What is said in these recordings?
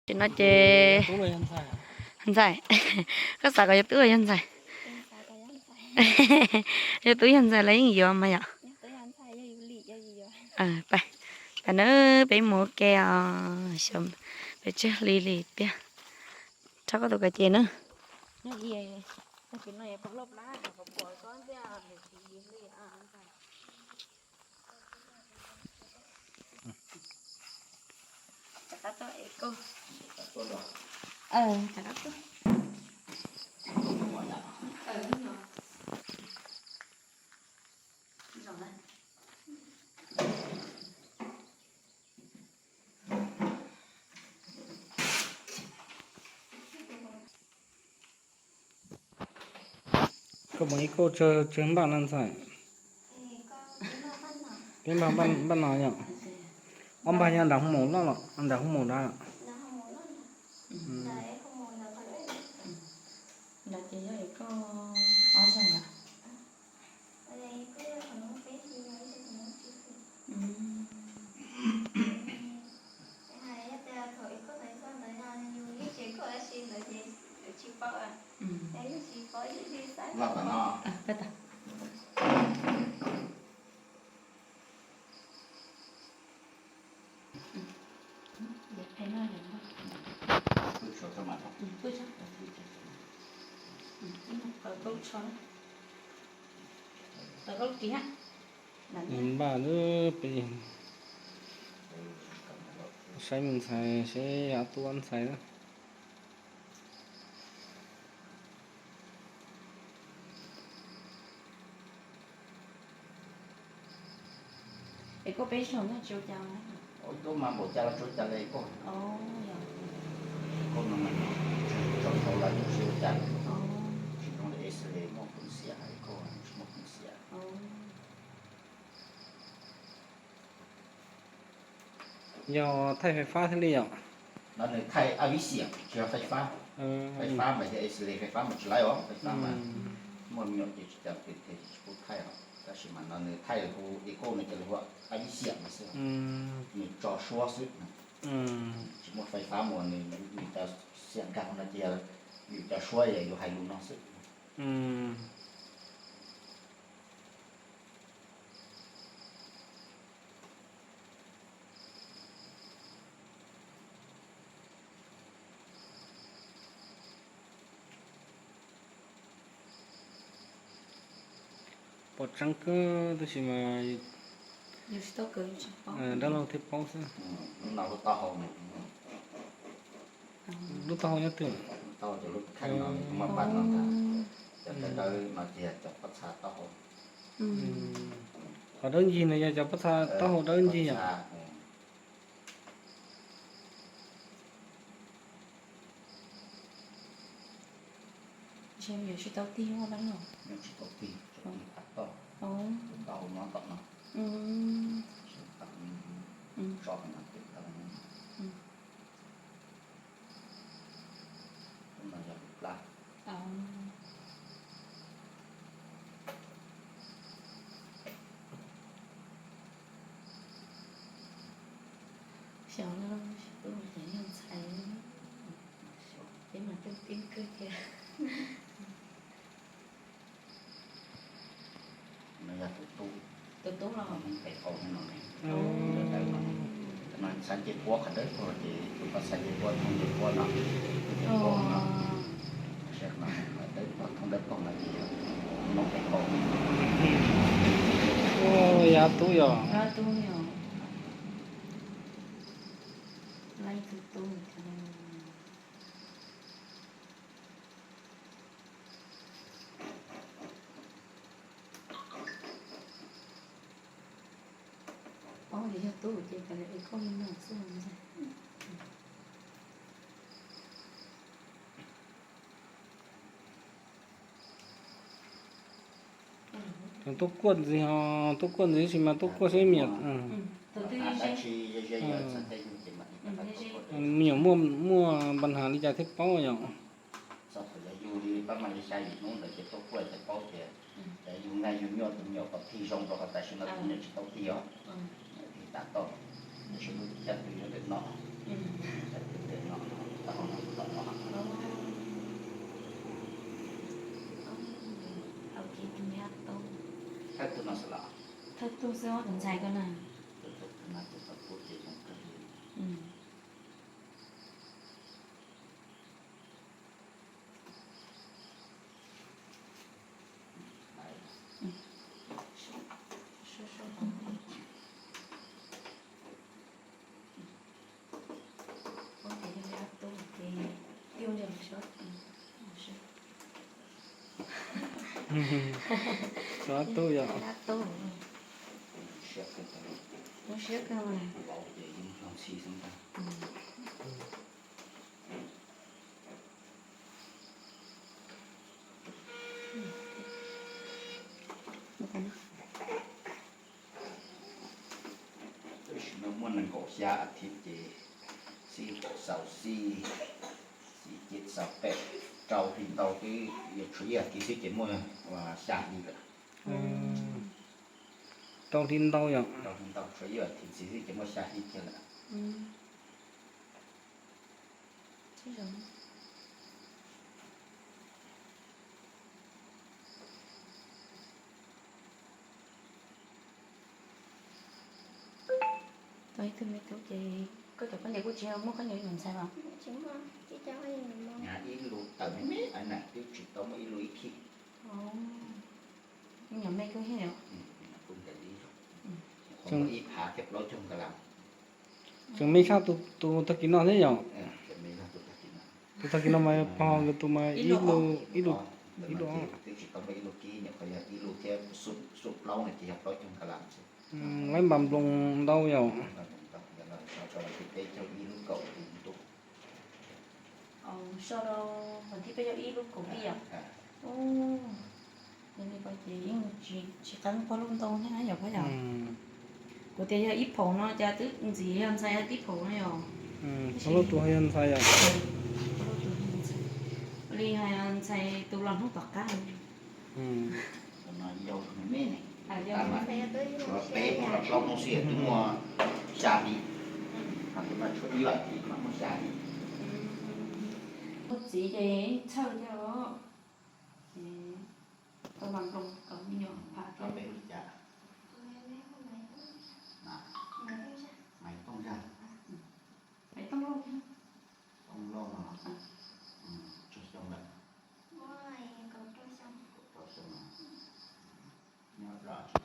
Tam sim no ces ntxhais, koj xav kom yog tub los yog ntxhais? Yog tub yog ntxhais los yeej yuav mas yom. Tam na peb mus ua ke os, peb tseg hli li tiag. Rho koj tus koj ces na. Koj mus ib kauj tsawg npaj no ntxhais? Peb npaj, npaj no yom. Ob npaj yog nram hoo maum loj los nram hoo maum dab? Npaj, peb saib me ntxhais seb yog tub ntxhais na. Es koj peb zaug no tsis ua cas? Tub mas npaum cas los tsis ua cas li koj. Koj no mas tsaus ntuj los tsis ua cas li. Tsis zoo li X-ray muaj peev xwm hais koj tsis muaj peev xwm. Yog thaij fais fab thiaj li yom? No nws thaij ab vib xiam tsis yog fais fab. Fais fab mas yog X-ray fais fab mas tsis laib os, fais fab mas muaj me nyuam ces tsis cas pes thiaj tsis pub thaij os. Tab sis mas no nws thaij hu echo no ces hu ab vib xiam no xwb, nws tso suab xwb. Tsis muaj fais fab mas nws cov xiam nkag no ces yus cov suab yog yus hais lus no xwb. Pom tseeb kawg tab sis mas dab laug thiaj paub xwb. Lub taub hau nyob twg? Qhov dawb ncig no yog cov pob txha taub hau dawb ncig yom? Tsis tau tig, tsis tau tig, tsuas tig qhov toj, tus taub hau no tom no, tso no. Tus no yog tus plab. Xyov no, tub mas cov yog ntxhais, peb mas coob tib kawg thiab. No yog tus tub, tus tub los Hmoob Pem Qaum no, no xav nce puab qhov dawb paug ces tus poj xav nce puab thoob nce puab no, nce puab no, dawb paug thoob dawb paug no ces Hmoob Pem Qaum. Yog tub yog? Tub yog, tub tub. Paub tias yog tub ces kawg li es koj li no xwb. Tuaj kuaj ntxiv, tuaj kuaj ntxiv sis mas tuaj kuaj seb me nyuam, me nyuam muaj, muaj npa nhas li cas thiaj paub yom. Txog thaum yog yug li pab mas li xya yim hnub ntawd ces tuaj kuaj ces paub tias yug nqaij yug nyuaj tus me nyuam kom tig zoo rau qhov tam sim no tus me nyuam tsis tau tig os. Tig tas toj, tab sis lub caj tw nyob ntawm no, caj tw ntawm no. Thawj tug no xwb los? Thawj tug xwb os, tus ntxhais ko na. Tub yog. Siab kawg. Tam sim no muaj nees nkaum xya as thiv ces xib kaum xaus xib, xib ciaj xaus peb, rau hli ntau twb yuav tshuav ib as thiv xwb ces muaj xya hli lawm. Rau hli ntau yom? Rau hli ntau tshuav ib as thiv xwb ces muaj xya hli kiag lawm. Tau ib tug me tub ces koj cov khaub ncaws kuj tsis muaj khaub ncaws yuav ntxhais los? Ib lub tawm me me na, twb tsis tau muaj ib lub ib khib. Me nyuam me kawg thiab yom. Ib phav thiab plaub caug nkas las. Tseem me tshaj tus tag kis no thiab yom? Tus tag kis no mas pog nkawd tus mas ib lub, ib lub, ib lub. Twb tsis tau muaj ib lub kib, nyuam qhuav yog ib lub thiab xub plaub no ces yog plaub caug nkas las xwb. Laib npas nploos ntau yom? Peb caug ib lub kaum tus ntuj. So rau vas thib peb caug ib lub kaum ib yom? Yog li ko ces yeej tsis qeeb pog lub ntau thiab na yom Phab yom? Kuv tias yog ib phaum no cas twb ntxiv yog ntxhais tib phaum no yom? Pog lub tus yog ntxhais yom? Li hais ntxhais tus los hnub tom qab. Peb mus los plaub hnub xwb twb muaj xya hli, ho tus no tshuav ib as thiv mas muaj xya hli. Muaj txiv ces txhawj thiab os. Ces tau nploos nploos kom me nyuam pab thiab. Maiv Tooj Zag. Maiv Tooj Lauj thiab. Tooj Lauj no los? Tsawg xyoo lawm? Kaum rau xyoo. Nyob zos tsi?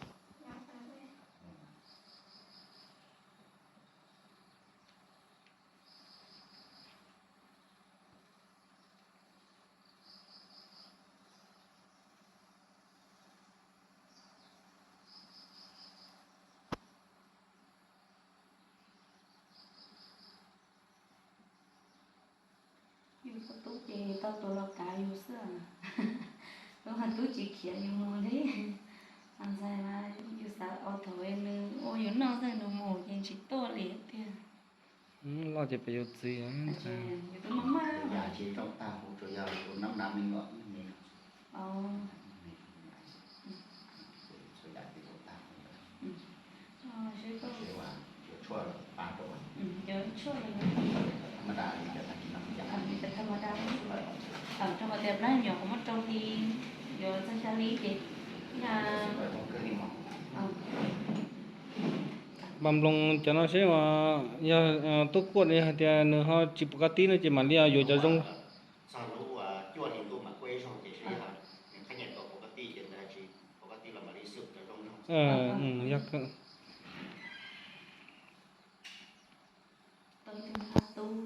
Yus tus tub ces tau tuav los kav yus xwb. Lub hais tub tsis khiav yus mus li. Ntxhais mas yus xav ua thaum nws ua yus noj xwb nws mus ces tsis tuaj li tiag. Loj ces peb yuav txiv. Yus tus maj maj. Yam tsis zoo tag kuv tsuas yog kuv nab nav me nyuam me. Txhua yam tsis zoo tag. Seb koj yuav tshuaj los pab rau. Yuav tshuaj los. Cov thas mas das li cov tag kis no. Cov thas mas das. Rau qhov tias plab nyuam qhuav muab rau hli, yuav txog xya hli ces. Npas nploos cov no seb yog tub kuaj hais tias nws ho tsis pov ka tib no ces mam li yuav cov zoo. Txog lub cuaj hli ntuj mam kuaj ib zaug ces seb yog nws qhab nyas tuaj pov ka tib ces ntawd tsis pov ka tib los mam li xwb cov zoo zoo. Yog. Tau ib tug me ab tub,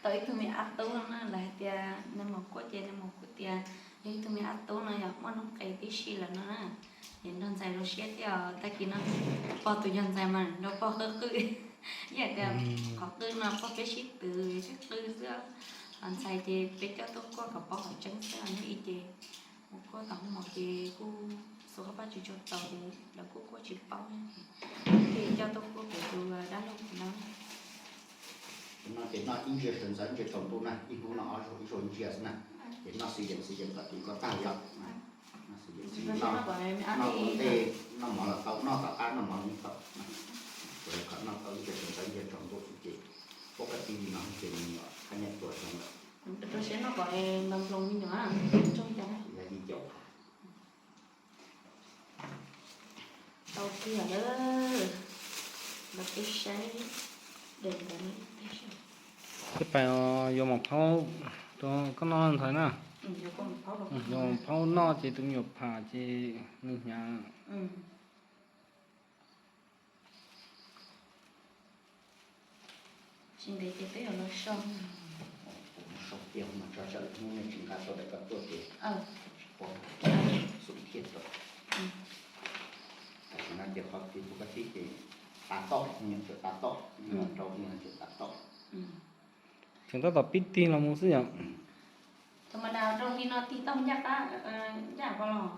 tau ib tug me ab tub no na, lawv hais tias nais maum kuaj ces nais maum kuj tias yog ib tug me ab tub no yog muaj noob qes tib si lawm no na, ces nrog ntxhais zoo siab thiab os. Tag kis no pog tus yog ntxhais mas nrog pog qwj qwj, ib yam tias qhov qwj no pog peb sib twv sib qwj xwb, ho ntxhais ces peb coj tuaj kuaj kom paub qhov tseeb xwb, hnub ib ces mus kuaj tom hoob mom ces kuj xuas qab paj tsis tshua tau ces lawv kuj kuaj tsis paub, ces coj tuaj kuaj pem tus dab laug no. Tus no ces noj ib ntsia sawv ntxov ib ntsia tsaus ntuj na, ib hnub noj ob zaug ib zaug ib ntsia xwb na, ces noj xwb yees xwb yees kom tus ko tag yom. Noj xwb yees xwb, noj ua ntej noj mov los tau, noj tom qab noj mov los yeej tau. Tsuas yog kom noj tau ib ntsia sawv ntxov ib ntsia tsaus ntuj xwb ces pov ka tib li no ces me nyuam qhab nyas tuaj zoo lawm. Rau siab noj kom nploos me nyuam zoo cas. Yog lawm, los peb saib daim ntawv no. Peb pais yuav mos phaub rau koj noj ntxhais na. Yuav mos phaub noj ces tus me nyuam pham ces nws hnyav. Tsis ntev ces peb yuav los so. Kuv muab sau tiag mas tso tsawg hnub nej tsis nqa tau daim koj tuaj ces tsis paub xub thiaj rau. Tam sim no ces qhov twg tus koj tib ces tav toj, nws tseem tav toj, nws rau nws tseem tav toj. Tseem tab tom pib tig los mus xwb yom. Thaum mas rau hli no tig tau ncaj qab, ncaj qab los.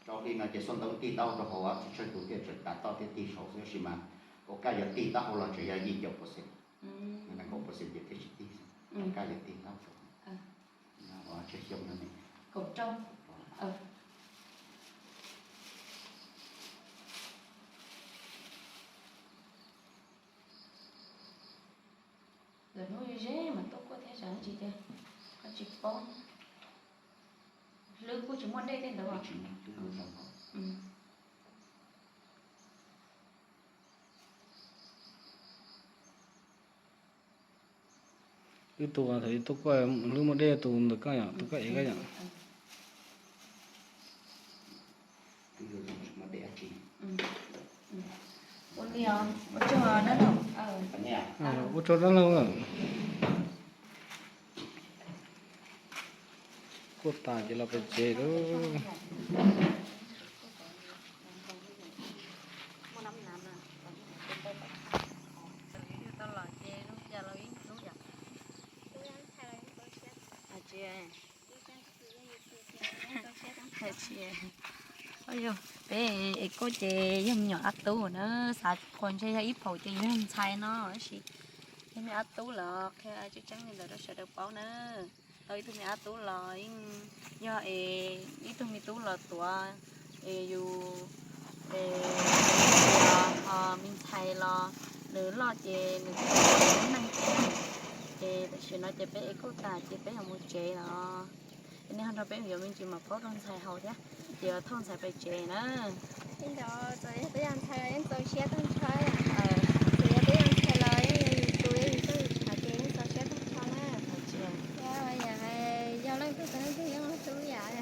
Rau hli no ces xuaj ntoo tig tau rau hauv tsis tsawg tus thiaj tseem tav toj thiab tig saud xwb, tab sis mas ua kaj yog tig taub hau los tseem yog yim caum percent, nees nkaum percent ces thiaj tsis tig xwb. Ua kaj yog tig taub hau. Tsawg xyoo no ne? Kaum rau. Lawv hnub ze mas tuaj kuaj thiab, tsam tsis tias koj tsis paub. Hlwb kuj tsis muaj dej tej ntawd os. Wb tus thaum tuaj kuaj hlwb muaj dej, tus ntawm koj yom, tus koj ev koj yom. Ua li os, ua tsaug dab laug. Ua tsaug dab laug. Kuaj tas ces los pem tsev lawm. Tau los ces zoo cas los yeej hlub yom. Tsis, peb es kuj ces yog me nyuam ob tug na, xav qhuas ntshe yog ib phaum ces yog ntxhais no, tab sis yog me ob tug los qhia tseeb tseeb li ntawd rau sawv daws paub na. Tau ib tug me ob tub los yeej yog es ib tug me tub los tuav es yus es ho me ntxhais los nws loj ces nws kuj tau lub neej thiab. Ces tam sim no ces peb es kuj tas ces peb yuav mus tsev los. Es nej ho nrog peb yuav me ntsis mos phaub rau ntxhais haus thiab, ces yuav thauj ntxhais pem tsev na. Li ntawd txawm yog peb yog ntxhais los yeej txaus siab tag nrho. Txawm yog peb yog ntxhais los yeej yog yus tus, yog yus txoj yus tshav ces yeej txaus siab tag nrho na. Yog leej twg txawm leej twg yeej hlub yam.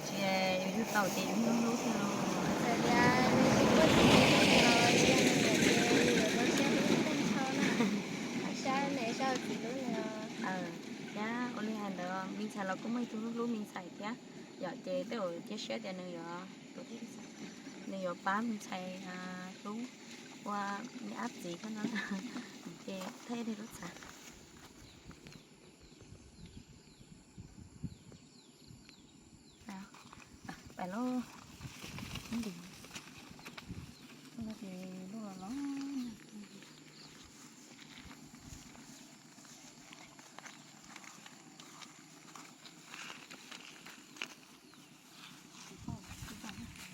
Tsis yus yug tau ces yus hlub hlub thiab los. Txawm tias nws tsis tuaj txog ces yog nws niam ces yus yuav txaus siab hlub tag nrho na. Saib niam saib txiv hlub nws. Thiab ua li hais ntawd me ntxhais los kuj muaj ib tug hlub hlub me ntxhais thiab. Yom, ces tej zaum cia siab tias nws yuav, nws yuav pab me ntxhais hlub ua me ab txiv thiab no. Ces thiaj li lub txav. Pais lauj.